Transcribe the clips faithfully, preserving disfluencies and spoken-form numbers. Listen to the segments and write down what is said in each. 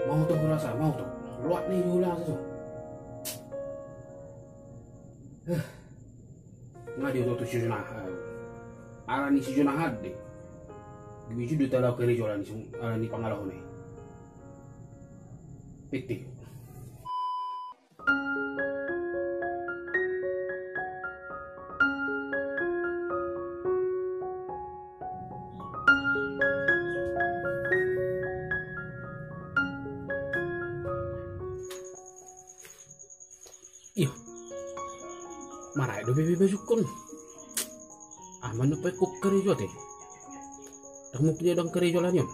Mau tu hurasa, mau tu. Loat ni hurasa tu. Nga dioto tu si Jona. Ala ni si Jona hade. Biju do tala kere jo ala ni pangalaho ni. Piti. Iyo. Maraek dope be bajungkon. Aha ma na paikku karejo ate. Ndang mungkin ndang karejo ala ni on.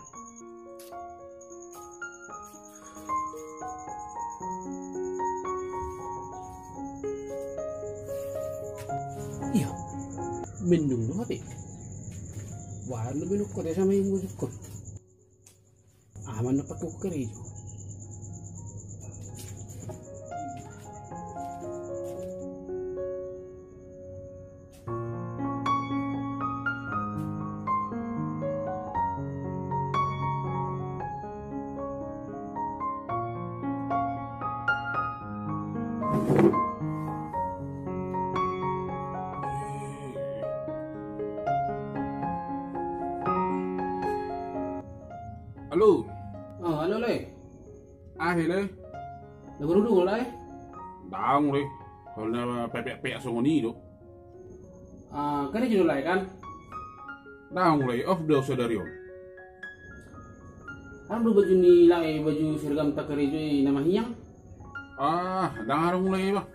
Iyo. Mendung do ate. Wah, na mendung ko desa main bajungkon. Aha ma na paikku karejo. Halo. Ah, halo, Lae. Aha, Lae? Na boru do, Lae? Ndang, Lae. Kalau na peak-peak songon i do. Ah, karejo do, Lae, kan? Ndang, Lae, off do sadari on. Aha do baju ni Lae, baju seragam takarejo i na mahiang? Ah, ndang adong, Lae, bah.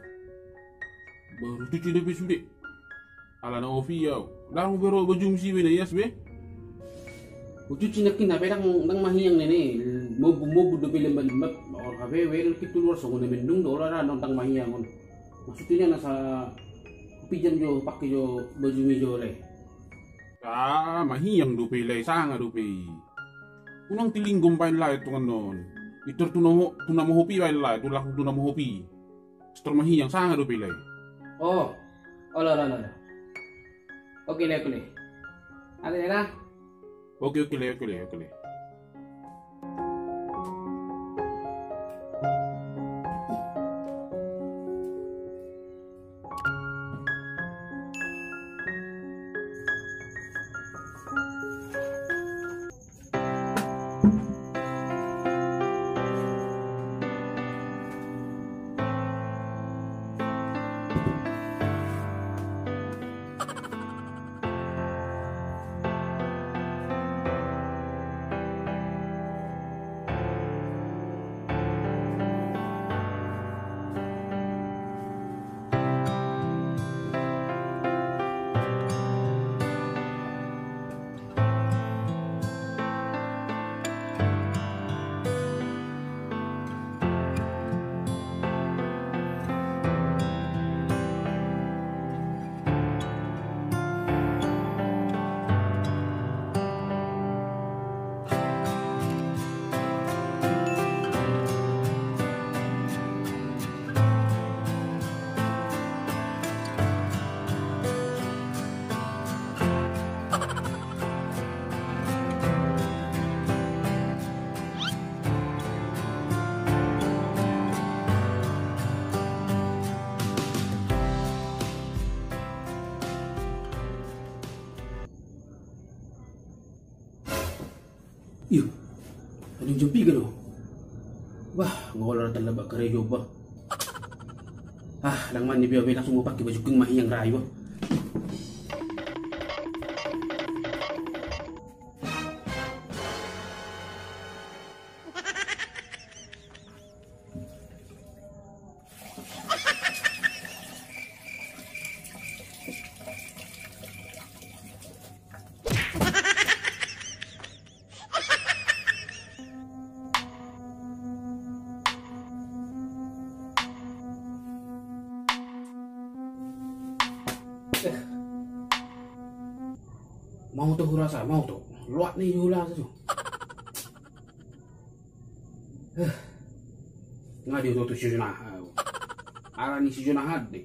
Baru cuci dope sude. Ala na off i au. Ndang be ro bajum si be na ias be. Hucuci nangkin hape ndang, ndang mahiang nene. Mobu-mobu dope lembab-lembab. Olo hape, be nangkin tu luar songon na mendung do, olo ndang mahiang on. Maksudnya na sa pinjam jo, pake jo bajumi jo, Lae. Ah, mahiang dope, Lae, sanga dope i. Unang tilinggom baen, Lae, tu annon. Pintor tu na mo-, tu na mohop i baen, Lae, tu laku tu na mohop i. Pintor mahiang, sanga dope, Lae. Oh, olo, olo, olo. Oke, Lae, oke, Lae. Ada ya, Lae? Oke, oke, Lae, oke, Lae, oke, Lae. Iyo. Adong jompiga do. Wah, ngolor tala bak karejo bah. Ah, ndang mandi be au be, langsung mupake bajungkon mahiang rayu bah. Mau tu hurasa, mau tu. Loat ni hurasa tu. Nga dioto tu si Jona. Ala ni si Jona hade.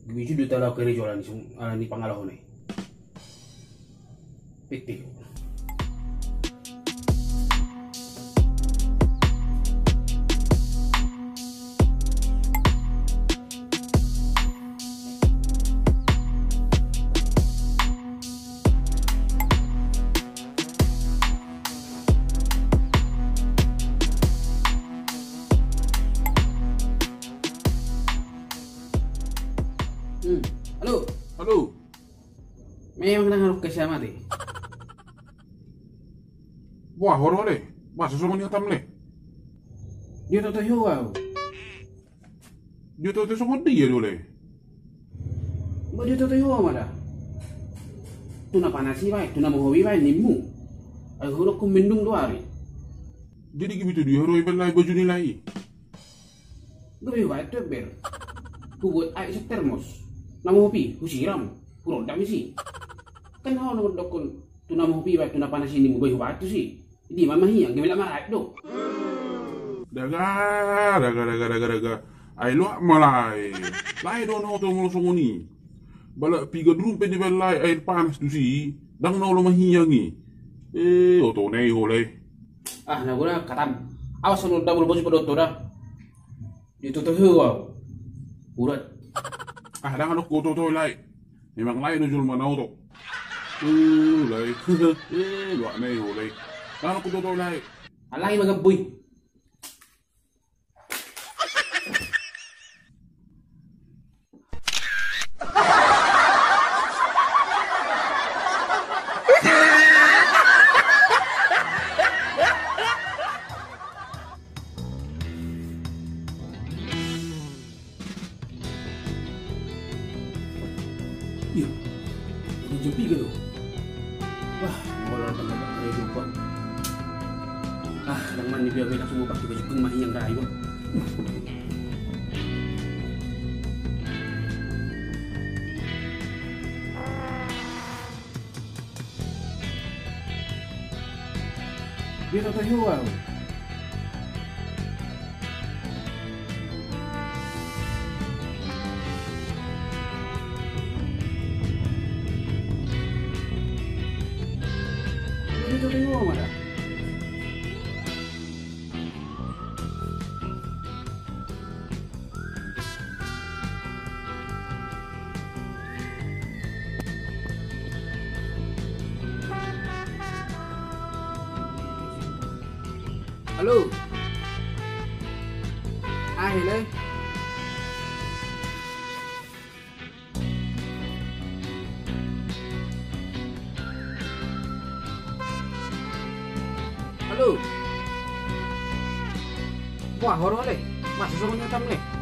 Biju do tala kere jo ala ni pangalaho ni. Piti. Emang ndang adong hahiangan ate? Boha ho do, Lae? Masa songon i hatam, Lae? Diototoi ho au. Diototoi songon dia do, Lae? Ba diototoi ho au ma da. Tu na panas i baen, tu na mohop i baen nimmu. Ai hudokkon mendung do ari. Jadi gabe tu dia ho do i, Lae, baju ni lae i? Gabe hubaen tu ember. Hubuat aek isi termos. Na mohop i husiram, hurondam isi. Kan ho na mandokkon tu na mohop i baen, tu na panas i nimmu, gabe hubaen tusi. Di ma mahiang, gabe lak maraek do. Daga, daga, daga, daga, daga. Ai loak ma, Lae. Lae do na oto molo songon i. Ba lak piga drum pe dibaen, Lae, air panas tusi. Ndang na olo mahiang i. Eh, oto na i ho, Lae. Ah, na guna katam. Awas songon dabul baju padoto da. Diototoi ho au. Urat. Ah, ndang adong huototoi, Lae. Memang lae do jolma na oto. Uh, Lae. Eh, loak na i ho, Lae. Ndang adong huototoi, Lae. Alai ma gamboi. Iyo. Ini jam piga do? Wah, molo na tanda bakal lupa. Ah, ndang mandi be au, langsung mupake baju, mahiang da au. Diototoi ho au. Diototoi ho au ma da. Halo. Ah, halo. Halo. Boha ho do, Lae? Masa songon i hatam, Lae?